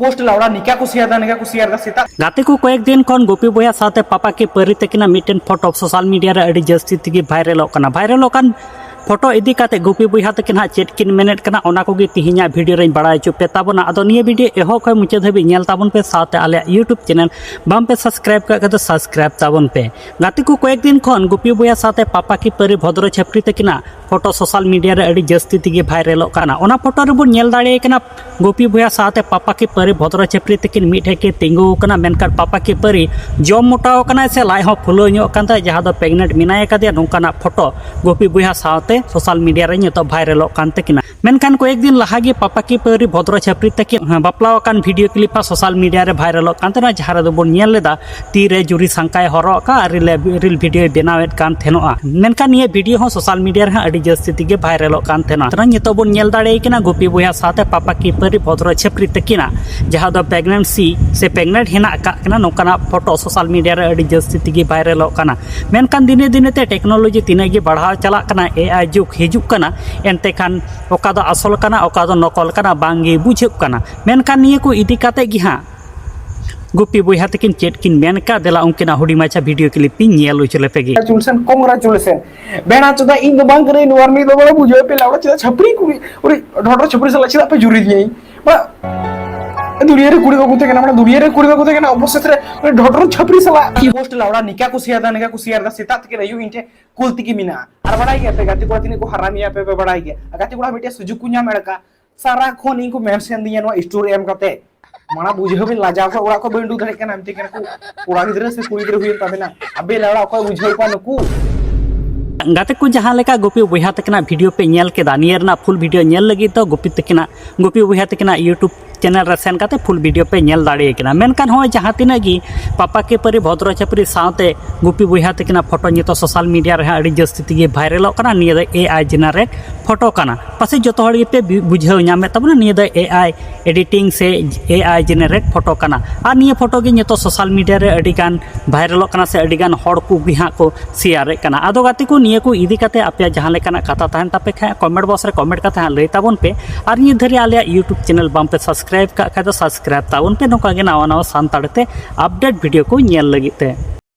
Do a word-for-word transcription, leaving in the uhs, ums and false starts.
Post ᱞᱟᱣᱲᱟ ᱱᱤᱠᱟ ᱠᱚ share ᱫᱟ, ᱱᱤᱠᱟ ᱠᱚ share ᱫᱟ ᱥᱮᱛᱟᱜ᱾ ᱜᱟᱛᱮ ᱠᱚ, ᱠᱚᱭᱮᱠ ᱫᱤᱱ ᱠᱷᱚᱱ ᱜᱩᱯᱤ ᱵᱚᱭᱦᱟ ᱥᱟᱶᱛᱮ ᱯᱟᱯᱟ ᱠᱤ ᱯᱟᱹᱨᱤ ᱛᱟᱹᱠᱤᱱᱟᱜ ᱢᱤᱫᱴᱮᱱ ᱯᱷᱳᱴᱳ ᱥᱳᱥᱟᱞ ᱢᱤᱰᱤᱭᱟ ᱨᱮ ᱟᱹᱰᱤ ᱡᱟᱹᱥᱛᱤ ᱛᱮᱜᱮ ᱵᱷᱟᱭᱨᱟᱞᱚᱜ ᱠᱟᱱᱟ᱾ ᱵᱷᱟᱭᱨᱟᱞᱚᱜ ᱠᱟᱱ ᱯᱷᱳᱴᱳ ᱤᱫᱤ ᱠᱟᱛᱮ ᱜᱩᱯᱤ ᱵᱚᱭᱦᱟ ᱛᱟᱹᱠᱤᱱ ᱦᱟᱸᱜ ᱪᱮᱫ ᱠᱤᱱ ᱢᱮᱱᱮᱫ ᱠᱟᱱᱟ, ᱚᱱᱟ ᱠᱚᱜᱮ ᱛᱤᱦᱤᱧᱟᱜ ᱵᱷᱤᱰᱤᱭᱳ ᱨᱮᱧ ᱵᱟᱲᱟᱭ ᱦᱚᱪᱚ ᱯᱮ ᱛᱟᱵᱚᱱᱟ᱾ ᱟᱫᱚ ᱱᱤᱭᱟᱹ ᱵᱷᱤᱰᱤᱭᱳ ᱮᱦᱚᱵ ᱠᱷᱚᱱ ᱢᱩᱪᱟᱹᱫ ᱫᱷᱟᱹᱵᱤᱡ ᱧᱮᱞ ᱛᱟᱵᱚᱱ ᱯᱮ, ᱥᱟᱶᱛᱮ ᱟᱞᱮᱭᱟᱜ YouTube ᱪᱮᱱᱮᱞ ᱵᱟᱝ ᱯᱮ ᱥᱟᱵᱥᱠᱨᱟᱭᱤᱵ ᱠᱟᱜ ᱠᱷᱟᱡ ᱫᱚ ᱥᱟᱵᱥᱠᱨᱟᱭᱤᱵ ᱛᱟᱵᱚᱱ ᱯᱮ᱾ ᱜᱟᱛᱮ ᱠᱚ, ᱠᱚᱭᱮᱠ ᱫᱤᱱ ᱠᱷᱚᱱ ᱜᱩᱯᱤ ᱵᱚᱭᱦᱟ ᱥᱟᱶᱛᱮ ᱯᱟᱯᱟ ᱠᱤ ᱯᱟᱹᱨᱤ ᱵᱷᱚᱫᱨᱚ ᱪᱷᱟᱹᱯᱨᱤ ᱛᱟᱹᱠᱤᱱᱟᱜ ᱯᱷᱳᱴᱳ ᱥᱳᱥᱟᱞ ᱢᱤᱰᱤᱭᱟ ᱨᱮ ᱟᱹᱰᱤ ᱡᱟᱹᱥᱛᱤ ᱛᱮᱜᱮ ᱵᱷᱟᱭᱨᱟᱞᱚᱜ ᱠᱟᱱᱟ᱾ ᱚᱱᱟ ᱯᱷᱳᱴᱳ ᱨᱮᱵᱚᱱ ᱧᱮᱞ ᱫᱟᱲᱮᱭᱟᱭ ᱠᱟᱱᱟ ᱜᱩᱯᱤ ᱵᱚᱭᱦᱟ ᱥᱟᱶᱛᱮ ᱯᱟᱯᱟ ᱠᱤ ᱯᱟᱹᱨᱤ ᱵᱷᱚᱫᱨᱚ ᱪᱷᱟᱹᱯᱨᱤ ᱛᱟᱹᱠᱤᱱ ᱢᱤᱫ ᱴᱷᱮᱱ ᱠᱤᱱ ᱛᱤᱸᱜᱩ ᱟᱠᱟᱱᱟ, ᱢᱮᱱᱠᱷᱟᱱ ᱯᱟᱯᱟ ᱠᱤ ᱯᱟᱹᱨᱤ ᱡᱚᱢ ᱢᱚᱴᱟᱣ ᱟᱠᱟᱱᱟᱭ ᱥᱮ ᱞᱟᱡ ᱦᱚᱸ ᱯᱷᱩᱞᱟᱹᱣ ᱧᱚᱜ ᱟᱠᱟᱱ ᱛᱟᱭᱟ, ᱡᱟᱦᱟᱸ ᱫᱚ ᱯᱨᱮᱜᱱᱮᱱᱴ ᱢᱮᱱᱟᱭ ᱟᱠᱟᱫᱮᱭᱟ, ᱱᱚᱝᱠᱟᱱᱟᱜ ᱯᱷᱳᱴᱳ ᱜᱩᱯᱤ ᱵᱚᱭᱦᱟ ᱥᱟᱶᱛᱮ ᱥᱳᱥᱟᱞ ᱢᱤᱰᱤᱭᱟ ᱨᱮ ᱱᱤᱛᱚᱜ ᱵᱷᱟᱭᱨᱟᱞᱚᱜ ᱠᱟᱱ ᱛᱟᱹᱠᱤᱱᱟ᱾ ᱢᱮᱱᱠᱷᱟᱱ ᱠᱚᱭᱮᱠ ᱫᱤᱱ ᱞᱟᱦᱟ ᱜᱮ ᱯᱟᱯᱟ ᱠᱤ ᱯᱟᱹᱨᱤ ᱵᱷᱚᱫᱨᱚ ᱪᱷᱟᱹᱯᱨᱤ ᱛᱟᱹᱠᱤᱱ ᱵᱟᱯᱞᱟ ᱟᱠᱟᱱ ᱵᱷᱤᱰᱤᱭᱳ ᱠᱞᱤᱯ ᱦᱚᱸ ᱥᱳᱥᱟᱞ ᱢᱤᱰᱤᱭᱟ ᱨᱮ ᱵᱷᱟᱭᱨᱟᱞᱚᱜ ᱠᱟᱱ ᱛᱟᱦᱮᱱᱟ, ᱡᱟᱦᱟᱸ ᱨᱮᱫᱚ ᱵᱚᱱ ᱧᱮᱞ ᱞᱮᱫᱟ ᱛᱤ ᱨᱮ ᱡᱩᱨᱤ ᱥᱟᱝᱠᱟᱭ ᱦᱚᱨᱚᱜ ᱟᱠᱟᱫ ᱟᱨ ᱨᱤᱞ, ᱨᱤᱞ ᱵᱷᱤᱰᱤᱭᱳᱭ ᱵᱮᱱᱟᱣᱮᱫ ᱠᱟᱱ ᱛᱟᱦᱮᱱᱚᱜᱼᱟ᱾ ᱢᱮᱱᱠᱷᱟᱱ ᱱᱤᱭᱟᱹ ᱵᱷᱤᱰᱤᱭᱳ ᱦᱚᱸ ᱥᱳᱥᱟᱞ ᱢᱤᱰᱤᱭᱟ ᱨᱮ ᱦᱟᱸᱜ ᱟᱹᱰᱤ ᱡᱟᱹᱥᱛᱤ ᱛᱮᱜᱮ ᱵᱷᱟᱭᱨᱟᱞᱚᱜ ᱠᱟᱱ ᱛᱟᱦᱮᱱᱟ᱾ ᱛᱚ ᱱᱤᱛᱚᱜ ᱵᱚᱱ ᱧᱮᱞ ᱫᱟᱲᱮᱭᱟᱭ ᱠᱟᱱᱟ ᱜᱩᱯᱤ ᱵᱚᱭᱦᱟ ᱥᱟᱶᱛᱮ ᱯᱟᱯᱟ ᱠᱤ ᱯᱟᱹᱨᱤ ᱵᱷᱚᱫᱨᱚ ᱪᱷᱟᱹᱯᱨᱤ ᱛᱟᱹᱠᱤᱱᱟᱜ, ᱡᱟᱦᱟᱸ ᱫᱚ ᱯᱨᱮᱜᱱᱮᱱᱥᱤ ᱥᱮ ᱯᱨᱮᱜᱱᱮᱱᱴ ᱦᱮᱱᱟᱜ ᱟᱠᱟᱫ ᱠᱤᱱᱟ, ᱱᱚᱝᱠᱟᱱᱟᱜ ᱯᱷᱳᱴᱳ ᱥᱳᱥᱟᱞ ᱢᱤᱰᱤᱭᱟ ᱨᱮ ᱟᱹᱰᱤ ᱡᱟᱹᱥᱛᱤ ᱛᱮᱜᱮ ᱵᱷᱟᱭᱨᱟᱞᱚᱜ ᱠᱟᱱᱟ᱾ ᱢᱮᱱᱠᱷᱟᱱ ᱫᱤᱱᱮ ᱫᱤᱱᱮ ᱛᱮ ᱴᱮᱠᱱᱳᱞᱚᱡᱤ ᱛᱤᱱᱟᱹᱜ ᱜᱮ ᱵᱟᱲᱦᱟᱣ ᱪᱟᱞᱟᱜ ᱠᱟᱱᱟ, ᱮ ᱟᱭ ᱡᱩᱜᱽ ᱦᱤᱡᱩᱜ ᱠᱟᱱᱟ, ᱮᱱᱛᱮ ᱠᱷᱟᱱ ᱚᱠᱟ ᱫᱚ ᱟᱥᱚᱞ ᱠᱟᱱᱟ, ᱚᱠᱟ ᱫᱚ ᱱᱚᱠᱚᱞ ᱠᱟᱱᱟ, ᱵᱟᱝ ᱜᱮ ᱵᱩᱡᱷᱟᱹᱜ ᱠᱟᱱᱟ᱾ ᱢᱮᱱᱠᱷᱟᱱ ᱱᱤᱭᱟᱹ ᱠᱚ ᱤᱫᱤ ᱠᱟᱛᱮ ᱜᱮ ᱦᱟᱸᱜ ᱜᱩᱯᱤ ᱵᱚᱭᱦᱟ ᱛᱟᱹᱠᱤᱱ ᱪᱮᱫ ᱠᱤᱱ ᱢᱮᱱ ᱠᱟᱜ, ᱫᱮᱞᱟ ᱩᱱᱠᱤᱱᱟᱜ ᱦᱩᱰᱤᱧ ᱢᱟᱪᱷᱟ ᱵᱷᱤᱰᱤᱭᱳ ᱠᱞᱤᱯ ᱤᱧ ᱧᱮᱞ ᱦᱚᱪᱚ ᱞᱮᱯᱮ ᱜᱮ᱾ Congratulation, congratulation. ᱵᱮᱱᱟ ᱪᱚᱫᱟ, ᱤᱧ ᱫᱚ ᱵᱟᱝ ᱠᱟᱹᱱᱟᱹᱧ ᱱᱚᱣᱟ ᱨᱤᱱᱤᱡ ᱫᱚ, ᱵᱟᱲᱟ ᱵᱩᱡᱷᱟᱹᱣ ᱯᱮ ᱞᱟᱣᱲᱟ, ᱪᱮᱫᱟᱜ ᱪᱷᱟᱹᱯᱨᱤ ᱠᱩᱲᱤ, ᱩᱱᱤ ᱰᱷᱚᱰᱚᱨ ᱪᱷᱟᱹᱯᱨᱤ ᱥᱟᱞᱟᱜ ᱪᱮᱫᱟᱜ ᱯᱮ ᱡᱩᱨᱤ ᱫᱤᱧᱟᱹ? ᱵᱟ, ᱫᱩᱱᱤᱭᱟᱹ ᱨᱮ ᱠᱩᱲᱤ ᱵᱟᱠᱚ ᱛᱟᱦᱮᱸ ᱠᱟᱱᱟ, ᱢᱟᱱᱮ ᱫᱩᱱᱤᱭᱟᱹ ᱨᱮ ᱠᱩᱲᱤ ᱵᱟᱠᱚ ᱛᱟᱦᱮᱸ ᱠᱟᱱᱟ, ᱚᱵᱚᱥᱛᱟ ᱨᱮ ᱩᱱᱤ ᱰᱷᱚᱰᱚᱨ ᱪᱷᱟᱹᱯᱨᱤ ᱥᱟᱞᱟᱜ ᱯᱳᱥᱴ ᱞᱟᱣᱲᱟ ᱱᱤᱠᱟ ᱠᱚ ᱥᱮᱭᱟᱨ ᱫᱟ, ᱱᱤᱠᱟ ᱠᱚ ᱥᱮᱭᱟᱨ ᱫᱟ, ᱥᱮᱛᱟᱜ ᱛᱤᱠᱤᱱ ᱟᱹᱭᱩᱵ ᱤᱧ ᱴᱷᱮᱱ ᱠᱩᱞ ᱛᱮᱜᱮ ᱢᱮᱱᱟᱜᱼᱟ᱾ ᱟᱨ ᱵᱟᱲᱟᱭ ᱜᱮᱭᱟ ᱯᱮ ᱜᱟᱛᱮ ᱠᱚᱲᱟ ᱛᱤᱱᱟᱹᱜ ᱠᱚ ᱦᱟᱨᱟᱢᱤᱭᱟ ᱯᱮ, ᱯᱮ ᱵᱟᱲᱟᱭ ᱜᱮᱭᱟ᱾ ᱟᱨ ᱜᱟᱛᱮ ᱠᱚᱲᱟ ᱢᱤᱫᱴᱮᱱ ᱥᱩᱡᱩᱜᱽ ᱠᱚ ᱧᱟᱢ ᱮᱲᱠᱟ, ᱥᱟᱨᱟ ᱠᱷᱚᱱ ᱤᱧ ᱠᱚ ᱢᱮᱱᱥᱮᱱ ᱫᱤᱧᱟ ᱱᱚᱣᱟ ᱥᱴᱳᱨᱤ ᱮᱢ ᱠᱟᱛᱮ᱾ ᱢᱟᱲᱟᱝ ᱵᱩᱡᱷᱟᱹᱣ ᱵᱤᱱ, ᱞᱟᱡᱟᱣ ᱠᱷᱚᱱ ᱚᱲᱟᱜ ᱠᱷᱚᱱ ᱵᱟᱹᱧ ᱩᱰᱩᱠ ᱫᱟᱲᱮᱭᱟᱜ ᱠᱟᱱᱟ, ᱢᱤᱛᱟᱹᱧ ᱠᱟᱱᱟ ᱠᱚ, "ᱠᱚᱲᱟ ᱜᱤᱫᱽᱨᱟᱹ ᱥᱮ ᱠᱩᱲᱤ ᱜᱤᱫᱽᱨᱟᱹ ᱦᱩᱭᱮᱱ ᱛᱟᱵᱮᱱᱟ, ᱟᱵᱮ ᱞᱟᱣᱲᱟ ᱚᱠᱚᱭ ᱵᱩᱡᱷᱟᱹᱣ ᱠᱚᱣᱟ ᱱᱩᱠᱩ?" ᱜᱟᱛᱮ ᱠᱚ, ᱡᱟᱦᱟᱸ ᱞᱮᱠᱟ ᱜᱩᱯᱤ ᱵᱚᱭᱦᱟ ᱛᱟᱹᱠᱤᱱᱟᱜ ᱵᱷᱤᱰᱤᱭᱳ ᱯᱮ ᱧᱮᱞ ᱠᱮᱫᱟ, ᱱᱤᱭᱟᱹ ᱨᱮᱱᱟᱜ ᱯᱷᱩᱞ ᱵᱷᱤᱰᱤᱭᱳ ᱧᱮᱞ ᱞᱟᱹᱜᱤᱫ ᱫᱚ ᱜᱩᱯᱤ ᱛᱟᱹᱠᱤᱱᱟᱜ, ᱜᱩᱯᱤ ᱵᱚᱭᱦᱟ ᱛᱟᱹᱠᱤᱱᱟᱜ YouTube ᱪᱮᱱᱮᱞ ᱨᱮ ᱥᱮᱱ ᱠᱟᱛᱮ ᱯᱷᱩᱞ ᱵᱷᱤᱰᱤᱭᱳ ᱯᱮ ᱧᱮᱞ ᱫᱟᱲᱮᱭᱟᱜ ᱠᱟᱱᱟ᱾ ᱢᱮᱱᱠᱷᱟᱱ ᱦᱚᱸᱜᱼᱚᱭ ᱡᱟᱦᱟᱸ ᱛᱤᱱᱟᱹᱜ ᱜᱮ ᱯᱟᱯᱟ ᱠᱤ ᱯᱟᱹᱨᱤ ᱵᱷᱚᱫᱨᱚ ᱪᱷᱟᱹᱯᱨᱤ ᱥᱟᱶᱛᱮ ᱜᱩᱯᱤ ᱵᱚᱭᱦᱟ ᱛᱟᱹᱠᱤᱱᱟᱜ ᱯᱷᱳᱴᱳ ᱱᱤᱛᱚᱜ ᱥᱳᱥᱟᱞ ᱢᱤᱰᱤᱭᱟ ᱨᱮ ᱦᱟᱸᱜ ᱟᱹᱰᱤ ᱡᱟᱹᱥᱛᱤ ᱛᱮᱜᱮ ᱵᱷᱟᱭᱨᱟᱞᱚᱜ ᱠᱟᱱᱟ, ᱱᱤᱭᱟᱹ ᱫᱚ ᱮ ᱟᱭ ᱡᱮᱱᱟᱨᱮᱴ ᱯᱷᱳᱴᱳ ᱠᱟᱱᱟ᱾ ᱯᱟᱥᱮᱡ ᱡᱚᱛᱚ ᱦᱚᱲ ᱜᱮᱯᱮ ᱵᱩ- ᱵᱩᱡᱷᱟᱹᱣ ᱧᱟᱢᱮᱫ ᱛᱟᱵᱚᱱᱟ, ᱱᱤᱭᱟᱹ ᱫᱚ ᱮ ᱟᱭ ᱮᱰᱤᱴᱤᱝ ᱥᱮ ᱮ ᱟᱭ ᱡᱮᱱᱟᱨᱮᱴ ᱯᱷᱳᱴᱳ ᱠᱟᱱᱟ᱾ ᱟᱨ ᱱᱤᱭᱟᱹ ᱯᱷᱳᱴᱳ ᱜᱮ ᱱᱤᱛᱚᱜ ᱥᱳᱥᱟᱞ ᱢᱤᱰᱤᱭᱟ ᱨᱮ ᱟᱹᱰᱤ ᱜᱟᱱ ᱵᱷᱟᱭᱨᱟᱞᱚᱜ ᱠᱟᱱᱟ ᱥᱮ ᱟᱹᱰᱤ ᱜᱟᱱ ᱦᱚᱲ ᱠᱚᱜᱮ ᱦᱟᱸᱜ ᱠᱚ ᱥᱮᱭᱟᱨᱮᱫ ᱠᱟᱱᱟ᱾ ᱟᱫᱚ ᱜᱟᱛᱮ ᱠᱚ, ᱱᱤᱭᱟᱹ ᱠᱚ ᱤᱫᱤ ᱠᱟᱛᱮ ᱟᱯᱮᱭᱟᱜ ᱡᱟᱦᱟᱸ ᱞᱮᱠᱟᱱᱟᱜ ᱠᱟᱛᱷᱟ ᱛᱟᱦᱮᱱ ᱛᱟᱯᱮ ᱠᱷᱟᱡ, ᱠᱚᱢᱮᱱᱴ ᱵᱚᱠᱥ ᱨᱮ ᱠᱚᱢᱮᱱᱴ ᱠᱟᱛᱮ ᱦᱟᱸᱜ ᱞᱟᱹᱭ ᱛᱟᱵᱚᱱ ᱯᱮ᱾ ᱟᱨ ᱱᱤᱭᱟᱹ ᱫᱷᱟᱹᱨᱤᱡ ᱟᱞᱮᱭᱟᱜ ᱭᱩᱴᱩᱵᱽ ᱪᱮᱱᱮᱞ ᱵᱟᱝ ᱯᱮ ᱥᱟᱵᱥᱠᱨᱟᱭᱤᱵ ᱠᱟᱜ ᱠᱷᱟᱡ ᱫᱚ ᱥᱟᱵᱥᱠᱨᱟᱭᱤᱵ ᱛᱟᱵᱚᱱ ᱯᱮ, ᱱᱚᱝᱠᱟ ᱜᱮ ᱱᱟᱣᱟ ᱱᱟᱣᱟ ᱥᱟᱱᱛᱟᱲ ᱛᱮ ᱟᱯᱰᱮᱴ ᱵᱷᱤᱰᱤᱭᱳ ᱠᱚ ᱧᱮᱞ ᱞᱟᱹᱜᱤᱫ ᱛᱮ᱾